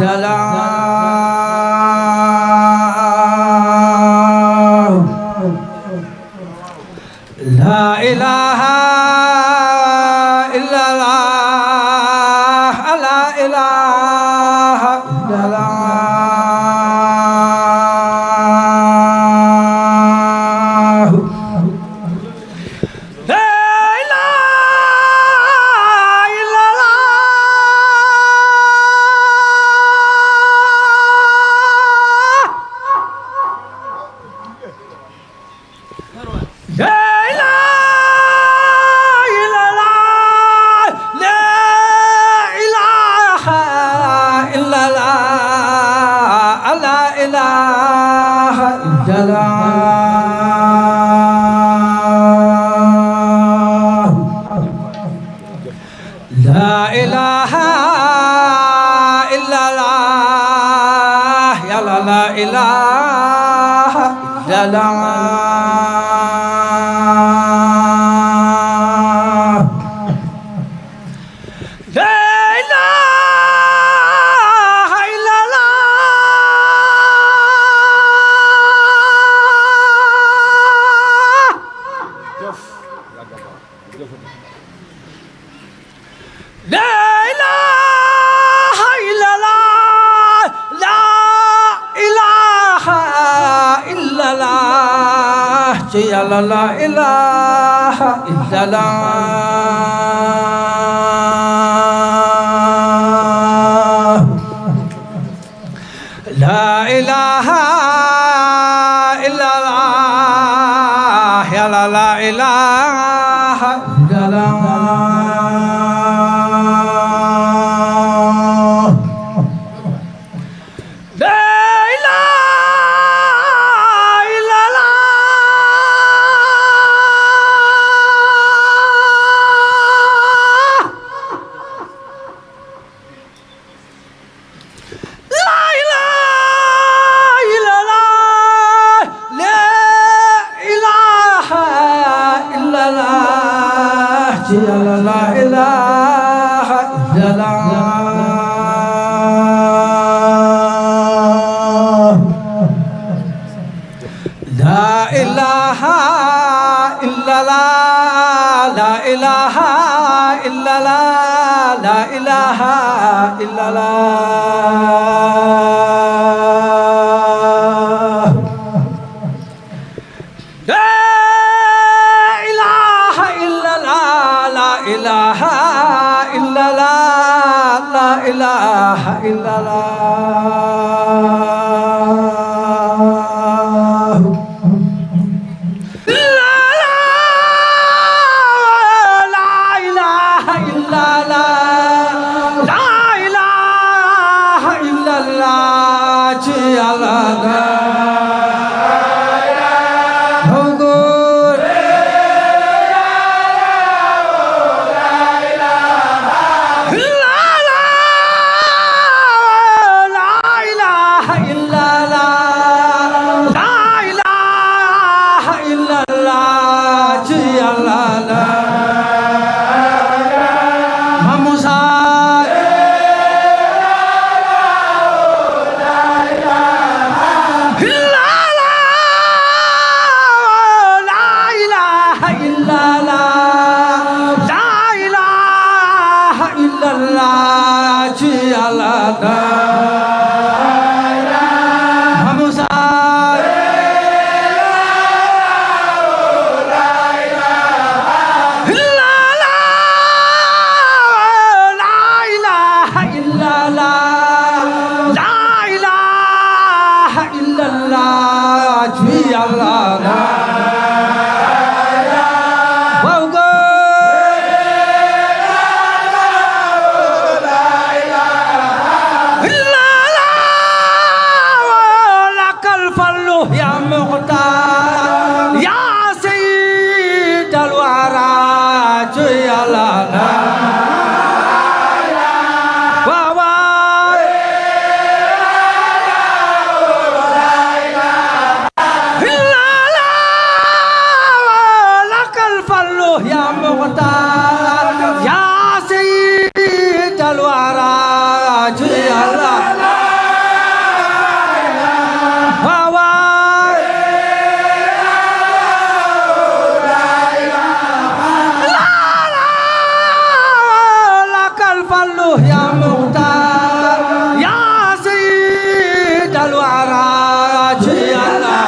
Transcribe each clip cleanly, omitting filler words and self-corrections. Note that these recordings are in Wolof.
La fallu ya muxtaar ya sayyid al wara ci yàlla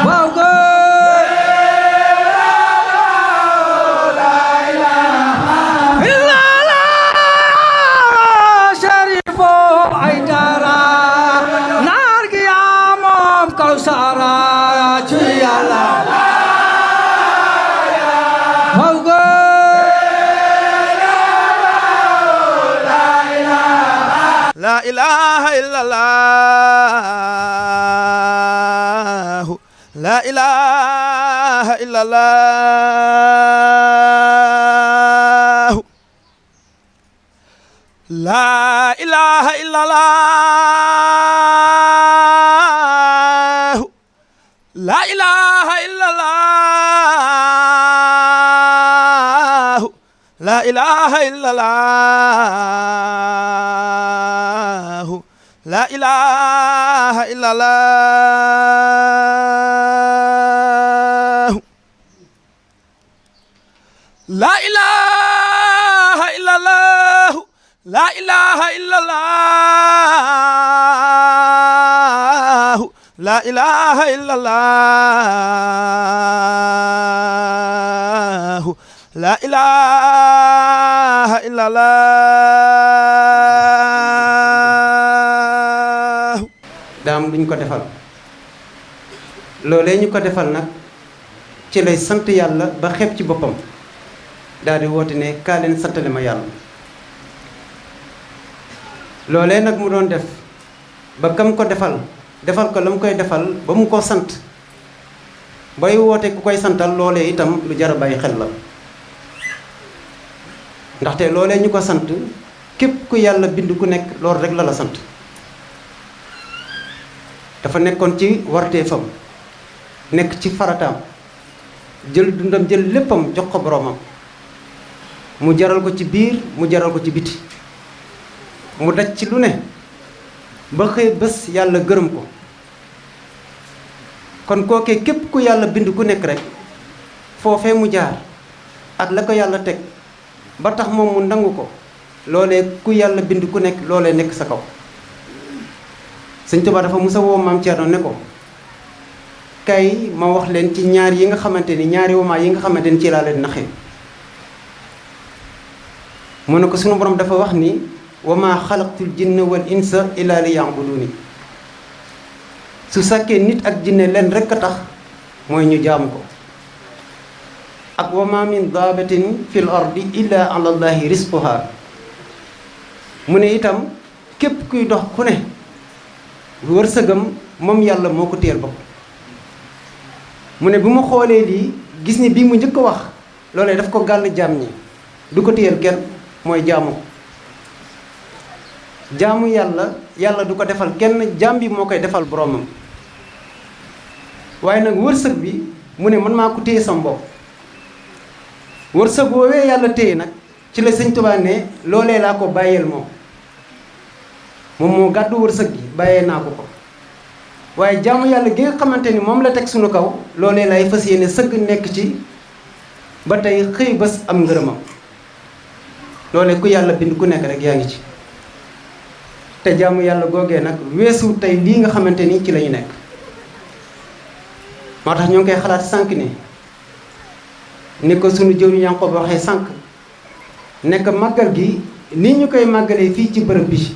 waaw góor la ilaha illallah sharifo ay dara naar gi yaa moom kawsara ci yàlla La ilaha illallah La ilaha illallah La ilaha illallah La ilaha illallah La ilaha illallah La ilaha illallah La ilaha illallah La ilaha illallah La ilaha illallah La ilaha illallah daam duñ ko defal loolee ñu ko defal nag ci lay sant yàlla ba xeeb ci boppam daal di woote ne kaa leen santale ma yàlla loolee nag mu doon def ba kam ko defal ko la mu koy defal ba mu ko sant bay woote ku koy santal loolee itam lu jar a bàyyi xel la ndaxte loolee ñu ko sant képp ku yàlla bind ku nekk loolu rek la la sant dafa nekkoon ci warteefam nekk ci farataam jël dundam jël léppam jox ko boroomam mu jaral ko ci biir mu jaral ko ci biti mu daj ci lu ne ba xëy bés yàlla gërëm ko kon kookee képp ku yàlla bind ku nekk rek foofee mu jaar ak la ko yàlla teg ba tax moom mu nangu ko loolee ku yàlla bind ku nekk loolee nekk sa kaw Sëñ Tuubaa dafa musa woo Maam Cerno ne ko kay ma wax leen ci ñaar yi nga xamante ni ñaari womaa yi nga xamante ni ci laa leen naxee mu ne ko sunu borom dafa wax ni wa maa xalaqtul jinna wal insa illa li ya'buduni su sàkkee nit ak jinne leen rekk a tax mooy ñu jaamu ko ak wa maa min daabatin fil ardi illa ala llahi rizquha mu ne itam képp kuy dox ku ne wërsëgam moom yàlla moo ko téyel bopp mu ne bu ma xoolee lii gis ni bii mu njëkk a wax loolee daf ko gàll jaam ñi du ko téyel kenn mooy jaamu ko jaamu yàlla du ko defal kenn jaam bi moo koy defal boromam waaye nag wërsëg bi mu ne man maa ko téye sama bopp wërsëg woowee yàlla téye nag ci la Sëñ Tuubaa ne loolee laa ko bàyyeel moom moo gàddu wërsëg gi bàyyee naa ko ko waaye jaamu yàlla gi nga xamante ni moom la teg suñu kaw loolee lay fas yéene sëgg nekk ci ba tey xëy bés am ngërëmam loolee ku yàlla bind ku nekk rek yaa ngi ci te jaamu yàlla googee nag weesu tey lii nga xamante ni ci la ñu nekk moo tax ñoo ngi koy xalaat sànq ni ko sunu jëwriñ Yankoba ba waxee sànq nekk màggal gi ni ñu koy màggalee fii ci bërëb bi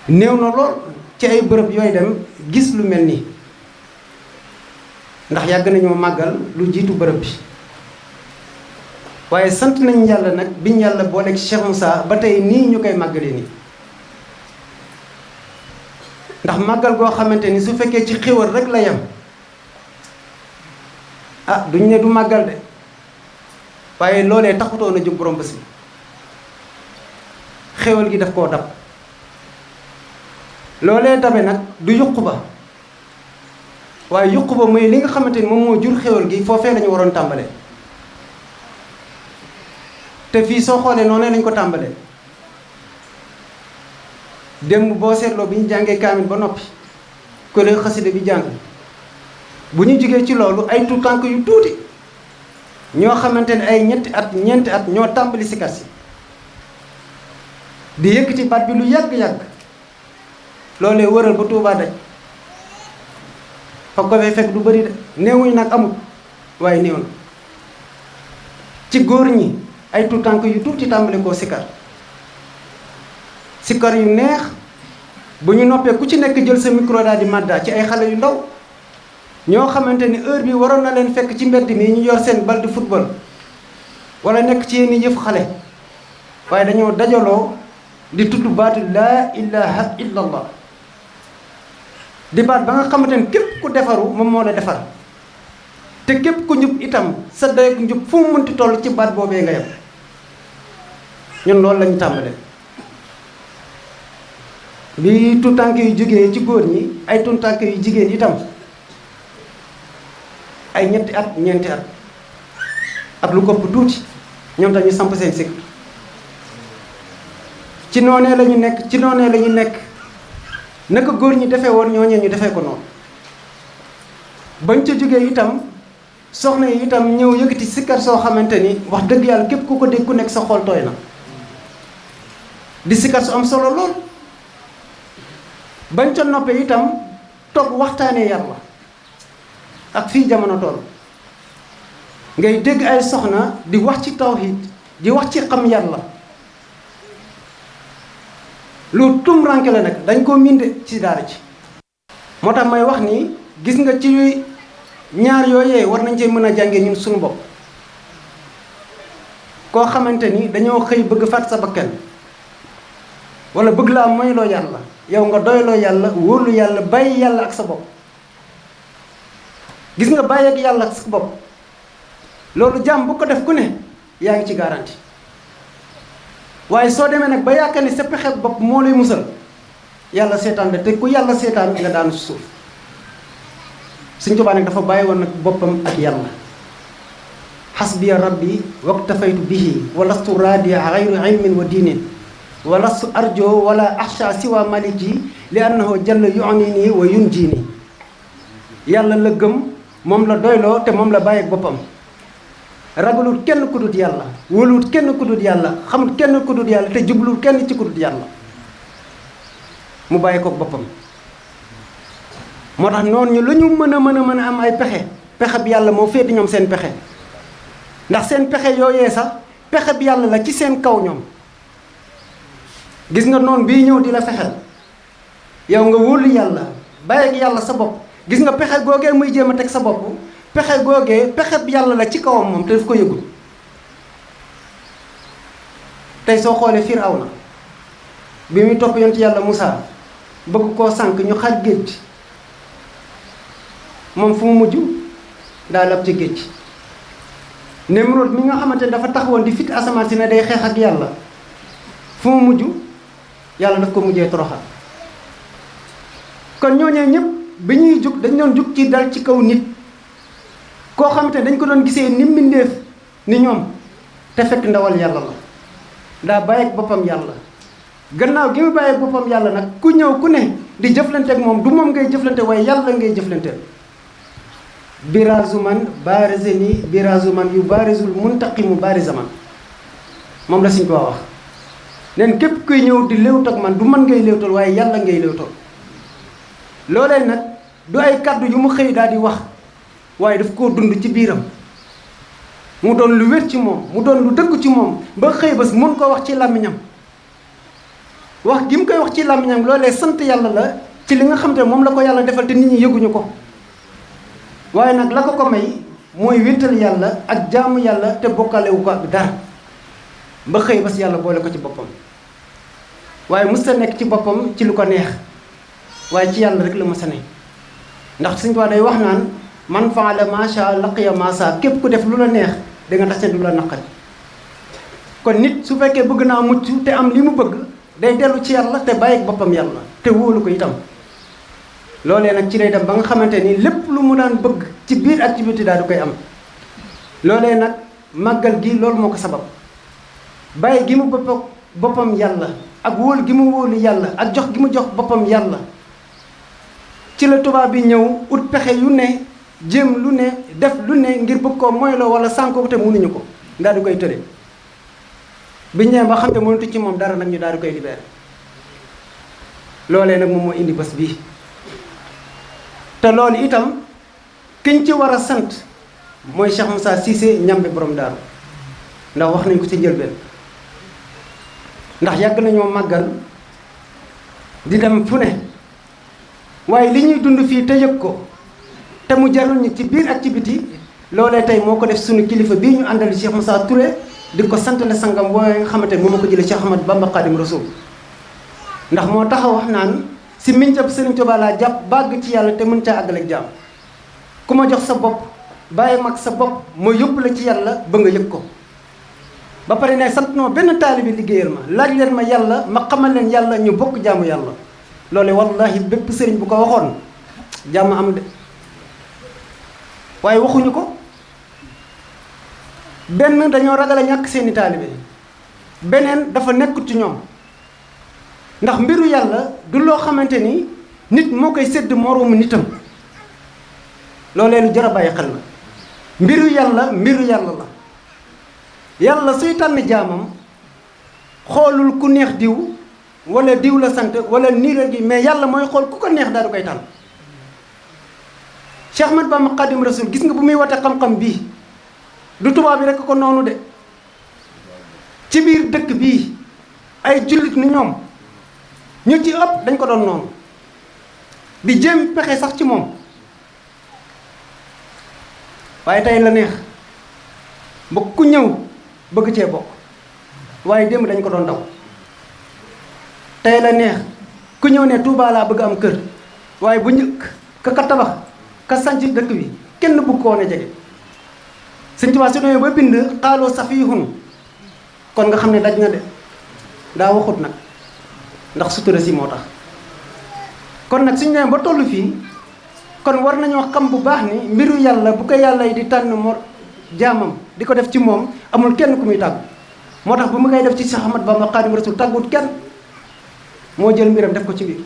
néew na lool ci ay bërëb yooyu dem gis lu mel nii ndax yàgg nañoo màggal lu jiitu bërëb bi waaye sant nañ yàlla nag biñ yàlla booleeg Cheikh Moussa ba tey nii ñu koy màggalee nii ndax màggal goo xamante ni su fekkee ci xéwal rek la yem ah duñ ne du màggal de waaye loolee taxutoon a jóg borom bés bi xéwal gi daf koo dab loolee dabe nag du yuq ba waaye yuq ba mooy li nga xamante ni moom moo jur xéwal gi foofee lañu waroon tàmbalee te fii soo xoolee noonu lañ ko tàmbalee démb boo seetloo bi ñu jàngee kaamil ba noppi kuréel xasida bi jàng bu ñu jógee ci loolu ay tuut tànk yu tuuti ñoo xamante ne ay ñetti at ñeenti at ñoo tàmbali sikar si di yëkkati baat bi lu yàgg-yàgg loolee wëral ba Tuubaa daj fa ko fay fekk du bëri de néewuñu nag amul waaye néew na ci góor ñi ay tuutànk yu tuuti tàmbali koo sikar sikar yu neex bu ñu noppee ku ci nekk jël sa micro daal di madda ci ay xale yu ndaw ñoo xamante ni heure bi waroon na leen fekk ci mbedd mi ñu yor seen bal di football wala nekk ci yenn yëf xale waaye dañoo dajaloo di tudd baatu laa ilaha illallah di baat ba nga xamante ni képp ku defaru moom moo la defar te képp ku njub itam sa dayoog njub fu mu mënti toll ci baat boobee nga yem ñun loolu lañu tàmbalee bi tuutànk yu jógee ci góor ñi ay tuutànk yu jigéen itam ay ñetti at ñeenti at ak lu kopp tuuti ñoom tamit samp seen sikk ci noonee la ñu nekk ci noonee la ñu nekk naka góor ñi defee woon ñooñee ñu defee ko noonu bañ ca jógee itam soxna yi itam ñëw yëkkati sikkar soo xamante ni wax dëgg yàlla képp ku ko dégg ku nekk sa xol tooy na di sikkar su am solo lool bañ ca noppee itam toog waxtaanee yàlla ak fii jamono toll ngay dégg ay soxna di wax ci tawhid di wax ci xam yàlla lu tumranke la nag dañ koo minde ci daara ci moo tax may wax ni gis nga ci ñaar yooyee war nañ cee mën a jànge ñun suñu bopp koo xamante ni dañoo xëy bëgg faat sa bakkan wala bëgg laa moyloo yàlla yow nga doyloo yàlla wóolu yàlla bàyyi yàlla ak sa bopp gis nga bàyyi ak yàlla ak sa bopp loolu jàmm bu ko def ku ne yaa ngi ci garanti waaye soo demee nag ba yaakaar ni sa pexe bopp moo lay musal yàlla seetaan la te ku yàlla seetaan nga daanu ci suuf Sëñ Tuubaa nag dafa bàyyi woon nag boppam ak yàlla xasbiya rabbi waktafaytu bihi walastu radia xayru ilmin wa diinin walastu arjo wala axsha siwa maliki li annahu jalla yunini wa yunjini yàlla la gëm moom la doyloo te moom la bàyyi ak boppam ragalul kenn ku dut yàlla wóoluwut kenn ku dut yàlla xamut kenn ku dut yàlla te jublul kenn ci ku dut yàlla mu bàyyi ko boppam moo tax noonu ñu lu ñu mën a am ay pexe bi yàlla moo féeti ñoom seen pexe ndax seen pexe yooyee sax pexe bi yàlla la ci seen kaw ñoom gis nga noonu bii ñëw di la fexel yow nga wóolu yàlla bàyyi ak yàlla sa bopp gis nga pexe googee muy jéem a teg sa bopp pexe googee pexe bi yàlla la ci kawam moom te daf ko yëgul tey soo xoolee Firawna bi muy topp yonent yàlla Musaa bëgg koo sànk ñu xar géej moom fu mu mujj daa lab ci géej Nemrod mi nga xamante ne dafa taxawoon di fit asamaan si ne day xeex ak yàlla fu mu mujj yàlla daf ko mujjee toroxal kon ñooñee ñëpp bi ñuy jug dañ doon jug ci dal ci kaw nit koo xamante ne dañ ko doon gisee ni mbindeef ni ñoom te fekk ndawal yàlla la daa bàyyi ak boppam yàlla gannaaw gi mu bàyyi ak boppam yàlla nag ku ñëw ku ne di jëflante ak moom du moom ngay jëflante waaye yàlla ngay jëflanteel birazuman barizeni birazuman yu barizul muntaqimu barizaman moom la suñ ko wax leen képp kuy ñëw di léewt ak man du man ngay léewtal waaye yàlla ngay léewtal loolee nag du ay kàddu yu mu xëy daal di wax waaye daf koo dund ci biiram mu doon lu wér ci moom mu doon lu dëgg ci moom ba xëy bés mun koo wax ci làmmiñam wax gi mu koy wax ci làmmiñam loolee sant yàlla la ci li nga xam te moom la ko yàlla defal te nit ñi yëguñu ko waaye nag la ko may mooy wéetal yàlla ak jaamu yàlla te bokkalewu ko ak dara ba xëy bés yàlla boole ko ci boppam waaye mës ta nekk ci boppam ci lu ko neex waaye ci yàlla rek la mës a ne ndax suñ ko day wax naan man faala macha laqiya maasa képp ku def lu la neex da nga tax du la naqari kon nit su fekkee bëgg naa mucc te am li mu bëgg day dellu ci yàlla te bàyyi ak boppam yàlla te wóolu ko itam loolee nag ci lay dem ba nga xamante ni lépp lu mu daan bëgg ci biir activité daal du koy am loolee nag màggal gi loolu moo ko sabab bàyyi gi mu boppam yàlla ak wóolu gi mu wóolu yàlla ak jox gi mu jox boppam yàlla ci la tubaab bi ñëw ut pexe yu ne jéem lu ne def lu ne ngir bëgg koo moyloo wala sànko te mënuñu ko daal di koy tëre biñ ñëwee ba xam te mënatu ci moom dara nag ñu daal di koy libéré loolee nag moom moo indi bés bii te loolu itam kiñ ci war a sant mooy Cheikh Moussa Cissé ñambi borom daaru ndax wax nañ ko ci njëlbeen ndax yàgg nañoo màggal di dem fu ne waaye li ñuy dund fii te yëg ko te mu jarul ñu ci biir ak ci biti loolee tey moo ko def suñu kilifa bii ñu àndal Cheikh Moussa Touré di ko santale sangam booy nga xamante ne moo ma ko jëlee Cheikh Ahmad Bamba Khadim Rasoul ndax moo taxaw wax naan si mincab Serigne Touba laa jàpp bàgg ci yàlla te mën caa àggale ak jaam ku ma jox sa bopp bàyyi mag sa bopp moo yóbbu la ci yàlla ba nga yëg ko ba pare ne sant noo benn taalibi liggéeyal ma laaj leen ma yàlla ma xamal leen yàlla ñu bokk jaamu yàlla loole wallahi bépp sëriñ bu ko waxoon jàmm am de waaye waxuñu ko benn dañoo ragal a ñàkk seeni taalibe beneen dafa nekkut ci ñoom ndax mbiru yàlla du loo xamante ni nit moo koy sédd moroomu nitam loolee lu jar a bàyyi xel la mbiru yàlla la yàlla suy tànn jaamam xoolul ku neex diw wala diw la sant wala nii la gi mais yàlla mooy xool ku ko neex daal di koy tànn Cheikh Ahmad Bamba Khadim Rasoul gis nga bu muy wate xam-xam bii du tubaab bi rekk ko noonu de ci biir dëkk bii ay jullit ni ñoom ñu ci ëpp dañ ko doon noonu di jéem pexe sax ci moom waaye tey la neex ba ku ñëw bëgg cee bokk waaye démb dañ ko doon daw tey la neex ku ñëw ne Touba laa bëgg am kër waaye bu njëkk ka tabax ka sanc dëkk bi kenn bëgg ko woon a jege Sëñ Tuubaa su demee ba bind xaaloo safihun kon nga xam ne daj na de daa waxut nag ndax sutura si moo tax kon nag suñu demee ba toll fii kon war nañoo xam bu baax ni mbiru yàlla bu ko yàlla yi di tànn mor jaamam di ko def ci moom amul kenn ku muy tàggu moo tax bu mu ngay def ci Cheikh Ahmad Bamba Khadim Rasoul tàggut kenn moo jël mbiram def ko ci biir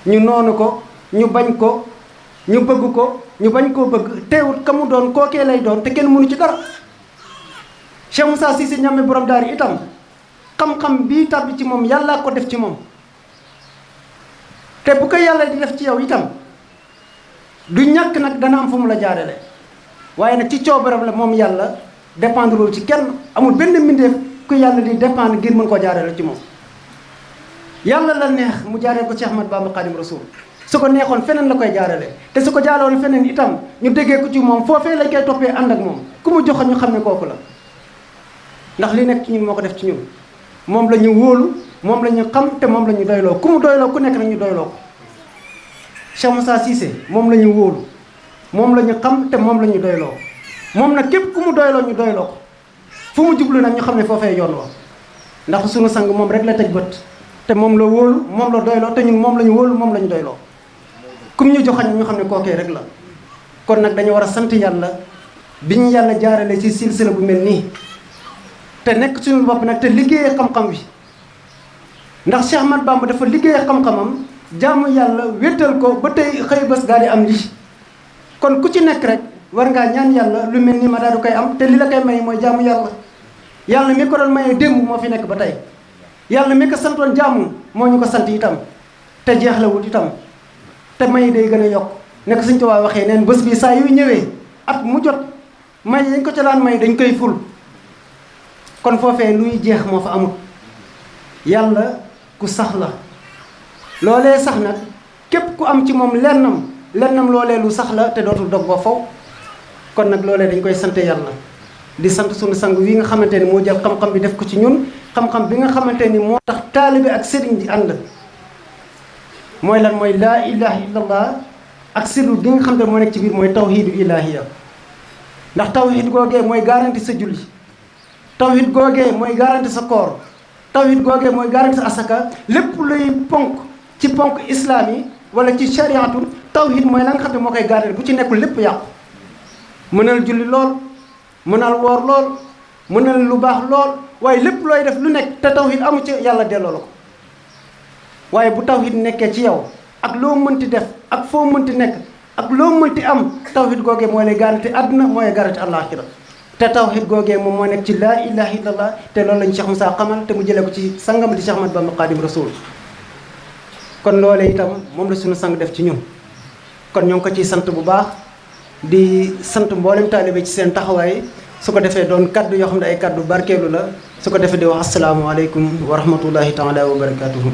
ñu noonu ko ñu bañ ko ñu bëgg ko ñu bañ koo bëgg teewut ka mu doon kookee lay doon te kenn mënu ci dara Cheikh Moussa Cissé ñambi borom daar yi itam xam-xam bii tàbbi ci moom yàllaa ko def ci moom te bu ko yàlla di def ci yow itam du ñàkk nag dana am fu mu la jaarale waaye nag ci coobaram la moom yàlla dépendrewul ci kenn amul benn mbindeef ku yàlla di dépendre ngir mën koo jaarale ci moom yàlla la neex mu jaaree ko Cheikh Ahmad Bamba Khadim Rasoul su ko neexoon feneen la koy jaarale te su ko jaaraloon feneen itam ñu déggee ko ci moom foofee lañ koy toppee ànd ak moom ku mu joxoon ñu xam ne kooku la ndax li nekk ci ñun moo ko def ci ñun moom la ñu wóolu moom la ñu xam te moom la ñu doyloo ku mu doyloo ku nekk nag ñu doyloo ko Cheikh Moussa Cissé moom la ñu wóolu moom la ñu xam te moom la ñu doyloo moom nag képp ku mu doyloo ñu doyloo ko fu mu jublu nag ñu xam ne foofee yoon wa ndax sunu sang moom rek la teg bët te moom la wóolu moom la doyloo te ñun moom la ñu wóolu moom la ñu doyloo kum ñu joxañ ñu xam ne kookee rek la kon nag dañu war a sant yàlla bi ñu yàlla jaarale ci silsila bu mel nii te nekk suñu bopp nag te liggéeyee xam-xam bi ndax Cheikh Ahmad Bamba dafa liggéeyee xam-xamam jaamu yàlla wéttal ko ba tey xëy bés daal di am lii kon ku ci nekk rek war ngaa ñaan yàlla lu mel ni ma daal di koy am te li la koy may mooy jaamu yàlla yàlla mi ko doon mayee démb moo fi nekk ba tey yàlla mi ko santoon jaamu moo ñu ko sant itam te jeexlewut itam te may day gën a yokk nekk Sëñ Tuubaa waxee neen bés bi saa yuy ñëwee at mu jot may dañ ko ca daan may dañ koy ful kon foofee luy jeex moo fa amut yàlla ku sax la loolee sax nag képp ku am ci moom lennam loolee lu sax la te dootul dog ba faw kon nag loolee dañ koy sante yàlla di sant sunu sang wi nga xamante ni moo jël xam-xam bi def ko ci ñun xam-xam bi nga xamante ni moo tax taalibe ak sëriñ di ànd mooy lan mooy laa ilaha illallah ak sirru gi nga xam ne moo nekk ci biir mooy tawhidu ilahiya ndax tawhid googee mooy garanti sa julli tawhid googee mooy garanti sa koor tawhid googee mooy garanti sa asaka lépp luy ponk ci ponk islam yi wala ci shariatu tawhid mooy la nga xam ne moo koy garanti bu ci nekkul lépp yàqu mënal julli lool mënal woor lool mënal lu baax lool waaye lépp looy def lu nekk te tawhid amu ci yàlla delloo la ko waaye bu tawhid nekkee ci yow ak loo mënti def ak foo mënti nekk ak loo mënti am tawhid googee moo lay garanti àdduna mooy garanti àllaaxira te tawhid googee moom moo nekk ci laa ilaha illallah te loolu lañ Cheikh Moussa xamal te mu jëlee ko ci sangam di Cheikh Ahmad Bamba Xaadim Rasul kon loolee itam moom la suñu sang def ci ñun kon ñoo ngi ko ciy sant bu baax di sant mboolem taalibe ci seen taxawaay su ko defee doon kaddu yoo xam ne ay kaddu barkeelu la su ko defee di wax asalaamaaleykum wa rahmatullahi taala wa barakatuhu